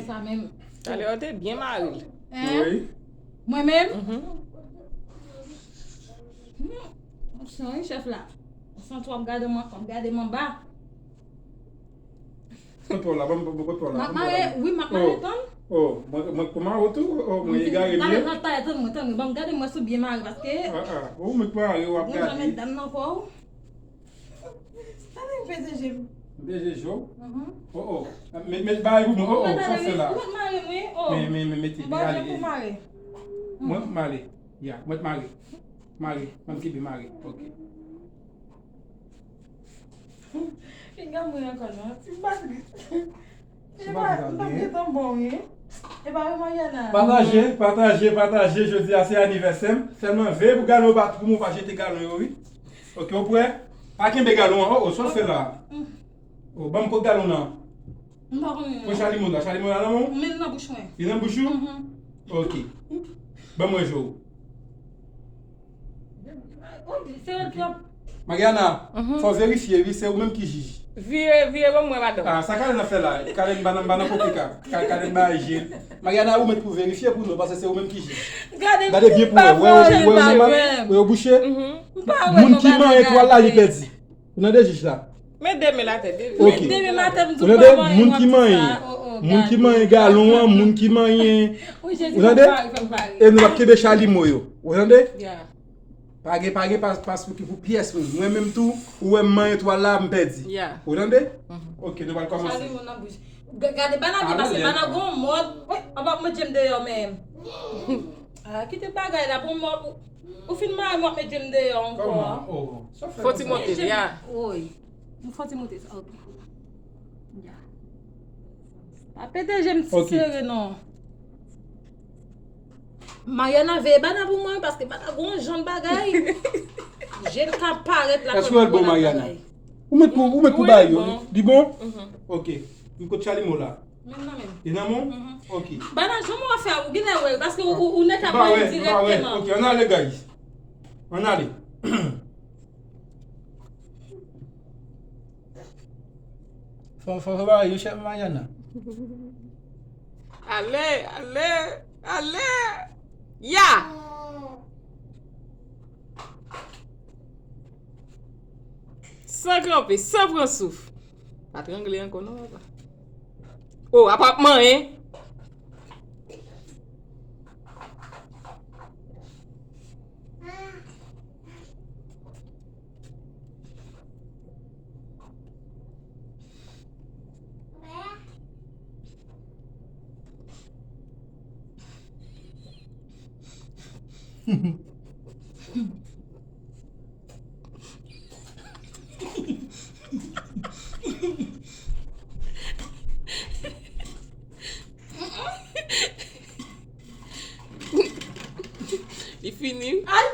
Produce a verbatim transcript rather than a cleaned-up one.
Sa menm. Talè yo te byen mare l. Hein? Wi. Mwen menm? Mhm. Non. Ou santi chèf la. Ou santi w ap gade m, w ap gade m anba. Kot pa w la, ban m, ban m, kot pa w la. M ap mare, wi, m ap mare, tann. Oh, mwen, mwen pou mare w tou, oh, mwen egare m ye. Talè, talè, tann mwen, tann mwen. Ban m gade m wè si w byen mare, paske. Ah, ah, ou mwen pou mare, w ap gade. Bon, jan mèt dam nan kò w. Tande m pete je m. M pete je w? Mhm. Oh, oh. Met, met bagay pou mwen. Oh, oh, sa w fè la. Ou mèt mare m, wi. Oh. Men, men, men, mete, m pa ale, gen pou mare. Mwen, m ale. Ya, mwen mare. Mare, mwen kenbe mare. Ok. Pinga mwen ankò non. Ti m pa tris. Ti m pa tris, m pa gentan bon, wi. E pa vre, Mariana. Pataje, pataje, pataje. Jodi a se anivèsè m. Sèlman veye pou galon yo pa, pou mwen pa jete galon yo, wi. Ok, ou prè? Pa kenbe galon an. Oh, oh, sa w fè la? Mm. Oh, ban m kot galon nan. M pa konnen non. Pran chalimo la. Chalimo la nan men w? Men nan bouch mwen. Li nan bouch ou? Mhm. Ok. Ban mwen je w. Ok, se yo t ap. Mariana, mhm, fò w verifye, wi, se ou menm ki jij. Vire, vire, ban mwen, madanm. Ah, sa Karen ap fè la? Karen pa nan, pa nan koke ka. Ka-, Karen ba je l. Mariana, ou mèt pou verifye pou nou, paske se ou menm ki jij. Gade, gade byen pou wè. Wè, wè, wè, wè, wè, wè, bouche. Mhm. Moun ki manyen twal la, li pèdi. Ou tande jij la? Met de men atè, de men. Ok. Met de men atè, m di w pa manyen, moun ki manyen, moun ki manyen galon an, moun ki manyen. Ou tande? E nou ap kenbe chalimo yo. Ou tande? Ya. Pa gen, pa gen pas, pas pou ki pou pyès moun. Mwen menm tou, ou wè m manyen twal la, m pèdi. Ya. Ou tande? Mhm. Ok, nou pral kòmanse. Chalimo nan bouch. G-, gade, bana byen pase, bana gon mòd. Wi, anba mwen, je m deyò menm. Ah, kite bagay la, bon mòd. Ou fin mare m, w ap met je m deyò ankò. Kòman? Oh, sa w fè konsa? Fò ti monte, ya. Wi. M fò ti monte sa, ok. Ya. Pa pete je m ti sere non. Mariana, veye bana pou mwen, paske bana gon jan bagay. Je l ka parèt la. Èske w wè l bon, Mariana? Ou mèt pou, ou mèt pou bay yo. Li bon? Mhm. Ok. M kot chalimo la. Men nan men. Li nan men w? Mhm. Ok. Bana, jan mwen fè, ou genlè wè, paske ou, ou, ou nèk ap wè direkteman. Ok, ann ale, guys. Ann ale. Fò, fò, fò ba yo chèf Mariana. Ale, ale, ale. Ya! San kanpe, san pran souf. Pa trangle ankò non, papa. Oh, apa ap manyen? Li fini. Ay,